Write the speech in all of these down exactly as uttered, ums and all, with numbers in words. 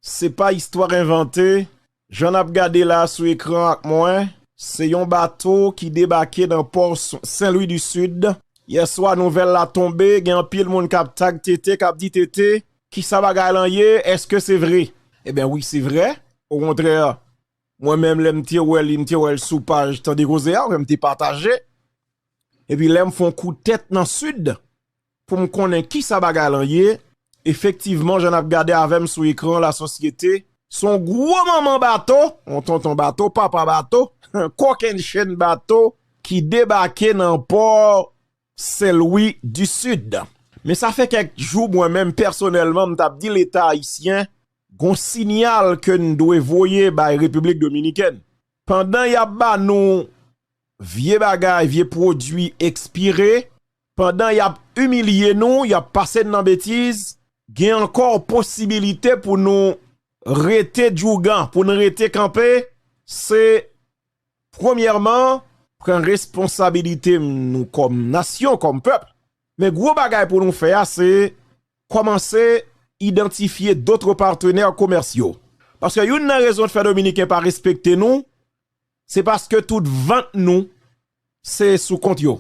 Se pa istwa envante. Jan n ap gade la sou ekran ak mwen, se yon bato ki debake nan pò S-, Sen Lwi di Sid. Yèswa, nouvèl la tonbe, gen anpil moun k ap tag T T, k ap di, "T T, kisa bagay lan ye? Èske se vre?" Ebyen, wi, se vre. Okontrè, mwen menm, lè m te wè li, m te wè l sou paj Tande Koze a, mwen m te pataje. Epi lè m fè yon kout tèt nan Sid, pou m konnen kisa bagay lan ye. Efektivman, jan n ap gade avè m sou ekran, Lasosyete, se yon gwo manman bato, yon tonton bato, papa bato, kòkennchenn bato ki debake nan pò Sen Lwi di Sid. Men sa fè kèk jou, mwen menm, pèsonèlman, m t ap di Leta ayisyen, gon siyal ke n dwe voye bay Repiblik Dominikèn. Pandan y ap ba nou vye bagay, vye pwodui ekspire, pandan y ap imilye nou, y ap pase n nan betiz, gen ankò posibilite pou nou rete djougan, pou n rete kanpe, se, premyèman, pran responsabilite nou kòm nasyon, kòm pèp. Men gwo bagay pou nou fè a, se kòmanse idantifye dòt patenè komèsyal. Paske youn nan rezon k fè Dominiken pa respekte nou, se paske tout vant nou, se sou kont yo.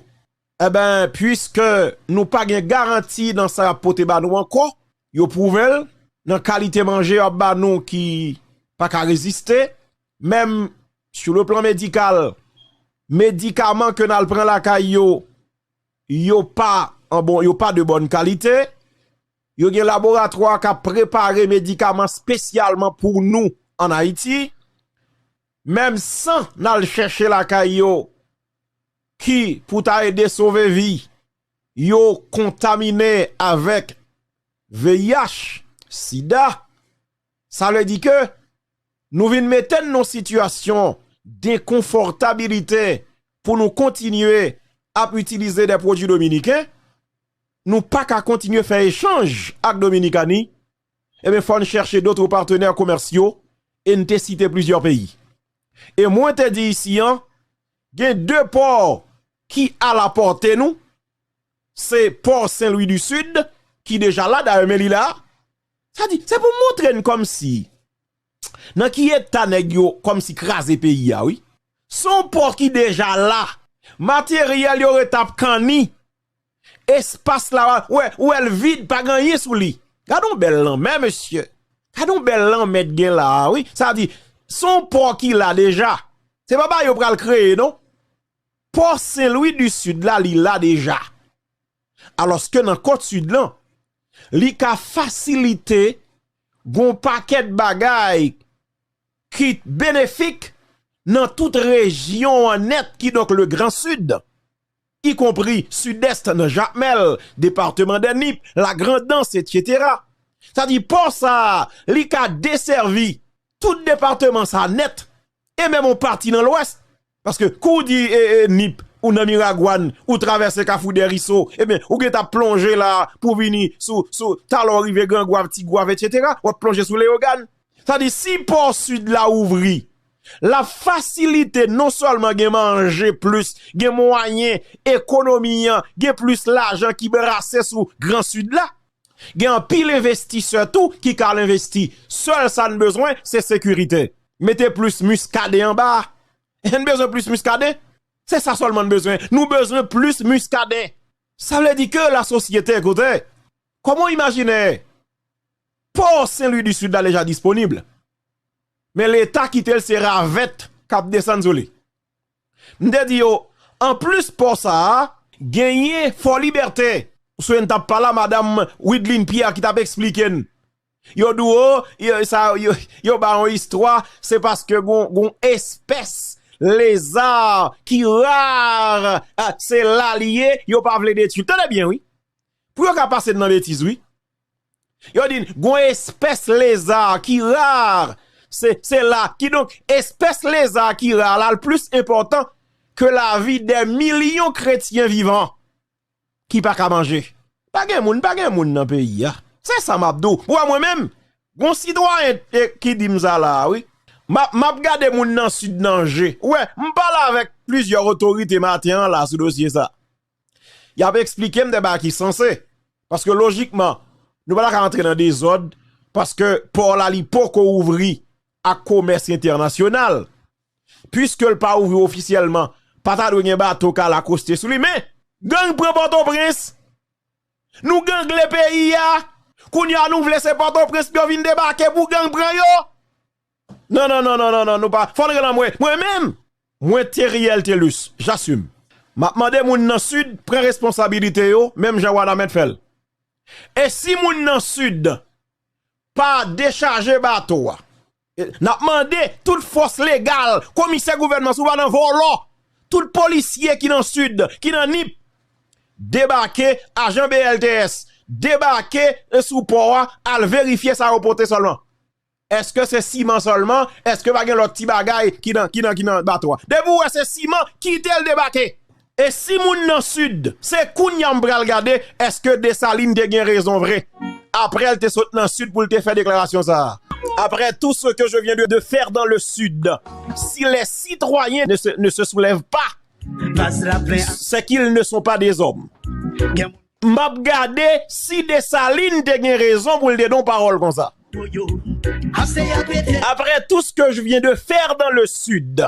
Enben, piske nou pa gen garanti nan sa y ap pote ba nou ankò, yo pwouve l nan kalite manje y ap ba nou ki pa ka reziste, menm sou le plan medikal, medikaman ke n al pran lakay yo, yo pa an bon, yo pa de bòn kalite. Yo gen laboratwa k ap prepare medikaman espesyalman pou nou ann Ayiti. Menm san n al chèche lakay yo ki pou ta ede sove vi, yo kontamine avèk V I H, sida. Sa vle di ke nou vin mete n nan sitiyasyon dekonfòtabilite pou nou kontinye ap itilize de pwodui dominiken, nou pa ka kontinye fè echanj ak Dominikani, ebyen, fò n chèche dòt patenè komèsyal, e n te site plizyè peyi. E mwen te di isi an, gen de pò ki alapòte nou, se pò Sen Lwi di Sid, ki deja la, dayè men li la. Sa di, se pou montre n kòmsi, nan ki eta nèg yo kòmsi kraze peyi a, wi. Se yon pò ki deja la. Materyèl yo ret ap kanni. Espas la, ou wè, ou wè l vid, pa gen anyen sou li. Gade yon bèl lanmè, mesye. Gade yon bèl lanmè t gen la a, wi. Sa di, se yon pò ki la deja. Se pa bagay yo pral kreye, non. Pò Sen Lwi di Sid la, li la deja. Alòske nan Kòt Sid lan, li ka fasilite gon pakèt bagay ki benefik nan tout rejyon an nèt, kidonk le Gran Sid, ikonpri Sidès nan Jakmèl, depatman de Nip, Lagrandans, etsetera. Sa di pò sa a, li ka desèvi tout depatman sa a nèt, e menm yon pati nan Lwès. Paske kou w di, e, e, Nip, ou nan Miragwàn, ou travèse Kafou Dèriso, ebyen, ou gentan ap plonje la pou vini sou, sou, talè w rive Gran Gwav, Ti Gwav, etsetera, w ap plonje sou Leyogàn. Sa di, si pò Sid la ouvri, l ap fasilite non sèlman gen manje plis, gen mwayen ekonomi an, gen plis lajan ki brase sou Gran Sid la. Gen anpil envestisè tou ki ka al envesti. Sèl sa n bezwen, se sekirite. Mete plis Miskaden anba. N bezwen plis Miskaden. Se sa sèlman n bezwen. Nou bezwen plis Miskaden. Sa vle di ke lasosyete, koute, kòman w imajine pò Sen Lwi di Sid la deja disponib? Men Leta kite l se ravèt k ap desann sou li. M te di yo, anplis pò sa a, genyen Fò Libète. Ou sonje n t ap pale a madanm Wideline Pierre ki t ap eksplike n. Yo di w, o, yo, sa, yo, yo ba yon istwa, se paske gon, gon espès leza ki ra, a, se la li ye, yo pa vle detwi l. Tande byen, wi. Pou yo ka pase n nan betiz, wi. Yo di n, gon espès leza ki ra, se, se la. Kidonk, espès leza ki ra la, l plis enpòtan ke lavi dè milyon kretyen vivan ki pa ka manje. Pa gen moun, pa gen moun nan peyi a. Se sa m ap di w. Ou wè mwen menm, gon sitwayen, e, ki di m sa la a, wi. M ap, m ap gade moun nan Sid nan je. Ou wè, m pale avèk plizyè otorite maten an la sou dosye sa. Y ap eksplike m de bagay ki sanse. Paske lojikman, nou pa ta ka antre nan dezòd Paske pò la li poko ouvri ak komès entènasyonal. Piske l pa ouvri ofisyèlman, pa ta dwe gen bato k al akoste sou li. Men, gang pran Pòtoprens. Nou gangle peyi a. Kounye a nou vle se Pòtoprens pou yo vin debake pou gang pran yo. Non, non, non, non, non, non, nou pa. Fò n rele mwen. Mwen menm, mwen Theriel Thelus, j'assume. M ap mande moun nan Sid pran responsabilite yo, menm jan Wanament fè l. E si moun nan Sid pa dechaje bato a, e, n ap mande tout fòs legal, komisè gouvènman, si w pa nan vòlò, tout polisye ki nan Sid, ki nan Nip, debake, ajan B L T S, debake, e, sou pò a, al verifye sa yo pote sèlman. Èske se siman sèlman? Èske pa gen lòt ti bagay ki nan, ki nan, ki nan bato a? Depi w wè se siman, kite l debake. E si moun nan Sid, se kounye a m pral gade, èske Desalin te gen rezon vre? Apre l te sot nan Sid pou l te fè deklarasyon sa a. Après tout ce que je viens de, de faire dans le Sud, si les citoyens ne se, ne se soulèvent pas, c'est qu'ils ne sont pas des hommes. M ap gade si Desalin te gen rezon pou l te di yon pawòl konsa. Après tout ce que je viens de faire dans le Sud,